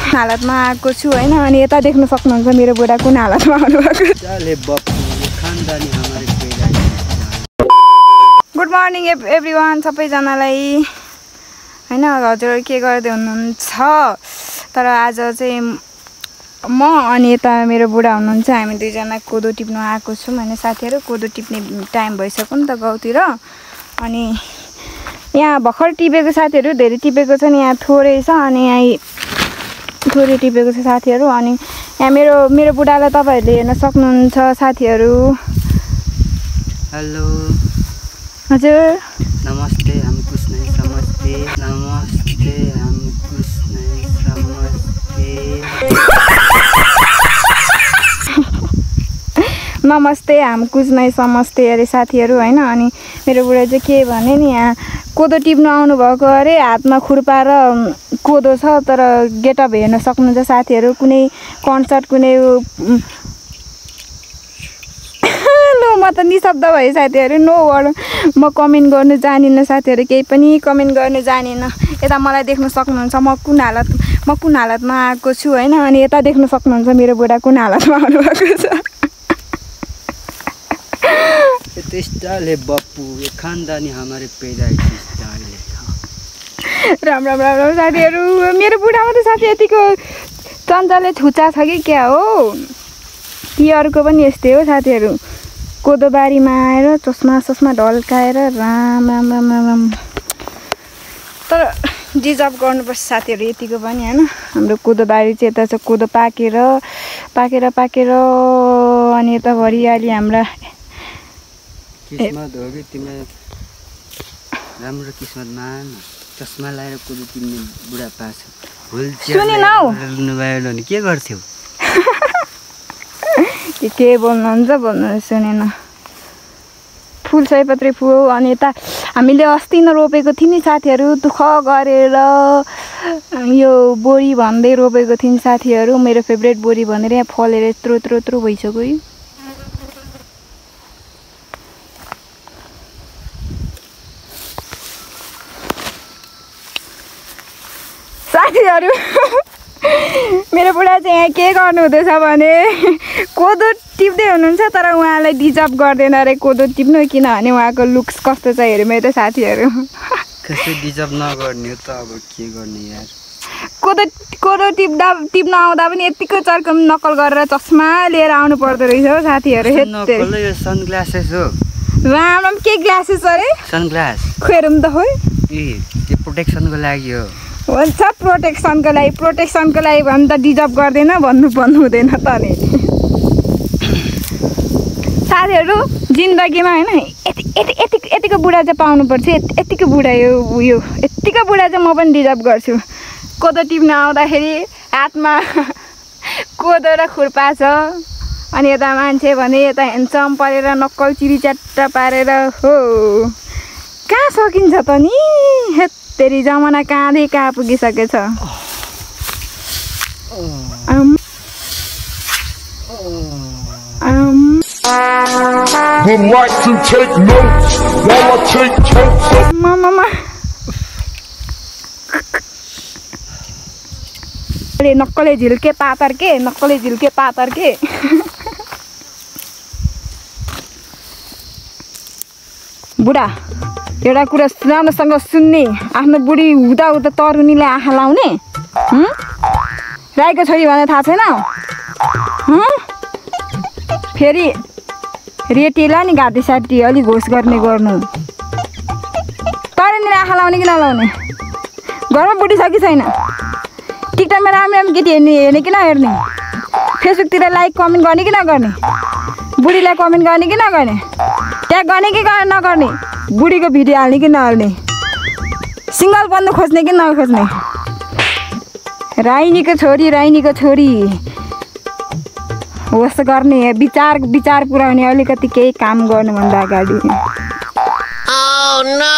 हालतमा आएको छु हैन। अनि यता देख्न सक्नुहुन्छ मेरो बुढा कुन हालतमा आउनुभएको। गुड मर्निङ एभ्रिवान सबैजनालाई हैन। हजुर के गर्दै हुनुहुन्छ? तर आज चाहिँ म अनि यता मेरो बुढा हुनुहुन्छ, हामी दुईजना कोदो टिप्न आएको छौँ हैन साथीहरू। कोदो टिप्ने टाइम भइसक्यो नि त गाउँतिर। अनि यहाँ भर्खर टिपेको साथीहरू धेरै टिपेको छ नि, यहाँ थोरै छ अनि यहाँ थोरै टिपेको छ साथीहरू। अनि यहाँ मेरो बुढालाई तपाईहरुले हेर्न सक्नुहुन्छ साथीहरू। हेलो हजुर नमस्ते, हम कुछ नहीं समझते। नमस्ते, हम कुछ नहीं समझते। नमस्ते, हम कुछ नहीं समझते अरे साथीहरू हैन। अनि मेरो बुढा चाहिँ के भने नि, यहाँ कोदो टिप्न आउनु भएको अरे, हातमा खुर्पा र कोदो छ। तर गेटअप हेर्न सक्नुहुन्छ साथीहरू, कुनै कन्सर्ट कुनै म त निशब्द भए साथीहरू। नो वर्ड म कमेन्ट गर्नु जानिनँ साथीहरू, केही पनि कमेन्ट गर्नु जानिनँ। यता मलाई देख्न सक्नुहुन्छ म कुन हालतमा आएको छु हैन। अनि यता देख्न सक्नुहुन्छ मेरो बुढा कुन हालतमा आउनुभएको छ। ये स्टाइल है बापू, ये खानदानी हमारे पैदाइशी स्टाइल है। राम राम राम राम साथीहरू। मेरो बुढामा त साथी यतिको चञ्चले छुचा छ कि क्या हो। कि अरूको पनि यस्तै हो साथीहरू। कोदो बारीमा आएर चस्मा ढल्काएर राम राम राम राम राम। तर डिजर्भ गर्नुपर्छ साथीहरू यतिको पनि हैन। हाम्रो कोदो बारी चाहिँ यता छ, कोदो पाकेर अनि यता हरियाली हाम्रा किस्मत हो कि तिम्रो राम्रो किस्मतमा चस्मा लगाएर कोदो टिप्ने बुढा पाछ। भुल्नु नि के गर्थ्यौ? के बोल्नुहुन्छ भन्नु सुनेन। फुल सयपत्री फुल। अनि यता हामीले अस्ति नै रोपेको थियौँ नि साथीहरू, दुःख गरेर यो बोरी भन्दै रोपेको थियौँ साथीहरू। मेरो फेभरेट बोरी भनेर यहाँ फलेर यत्रो भइसक्यो यो साथीहरू। मेरो बुढा चाहिँ यहाँ के गर्नु हुँदैछ भने कोदो टिप्दै हुनुहुन्छ, तर उहाँलाई डिजर्भ गर्दैन अरे कोदो टिप्नु, किनभने उहाँको लुक्स कस्तो छ हेरौँ त साथीहरू। कस्तो डिजर्भ नगर्ने हो त, अब के गर्ने यार। कोदो टिप्न आउँदा पनि यतिको चर्को नक्कल गरेर चस्मा लिएर आउनु पर्दो रहेछ हो साथीहरू। यो सनग्लासेस हो। राम राम के ग्लासेस अरे? सनग्लास खोरौँ त खोइ। त्यो प्रोटेक्सनको लागि हो। हुन्छ प्रोटेक्सनको लागि भने त डिजर्भ गर्दैन भन्नु हुँदैन त नि साथीहरू। जिन्दगीमा होइन यतिको बुढा चाहिँ पाउनुपर्छ। यतिको बुढा यतिको बुढा चाहिँ म पनि डिजर्भ गर्छु। कोदो टिप्न आउँदाखेरि हातमा कोदो र खुर्पा छ। अनि यता मान्छे भने यता ह्यान्डसम परेर नक्कल चिरीच्याट्टा पारेर हो कहाँ सकिन्छ त नि। तेरी जमाना कहाँ पुगिसकेछ। नक्कले झिल्के पातर के बुढा एउटा कुरा राम्रोसँग सुन्ने। आफ्नो बुढी हुँदा तरुनीले आँखा लाउने राईको छोरी भने थाहा छैन? फेरि रेटीलाई नि घाँटी साटी अलिक होस गर्नु। तरुनीले आँखा लाउने कि नलाउने? घरमा बुढी छ कि छैन? टिकटकमा राम्रो केटी हेर्ने कि नहेर्ने? फेसबुकतिर लाइक कमेन्ट गर्ने कि नगर्ने? बुढीलाई कमेन्ट गर्ने कि नगर्ने? ट्याग गर्ने कि नगर्ने? बुढीको भिडियो हाल्ने कि नहाल्ने? सिङ्गल बन्नु खोज्ने कि नखोज्ने? राइनीको छोरी होस् गर्ने, विचार पुऱ्याउने, अलिकति केही काम गर्नुभन्दा अगाडि। Oh no!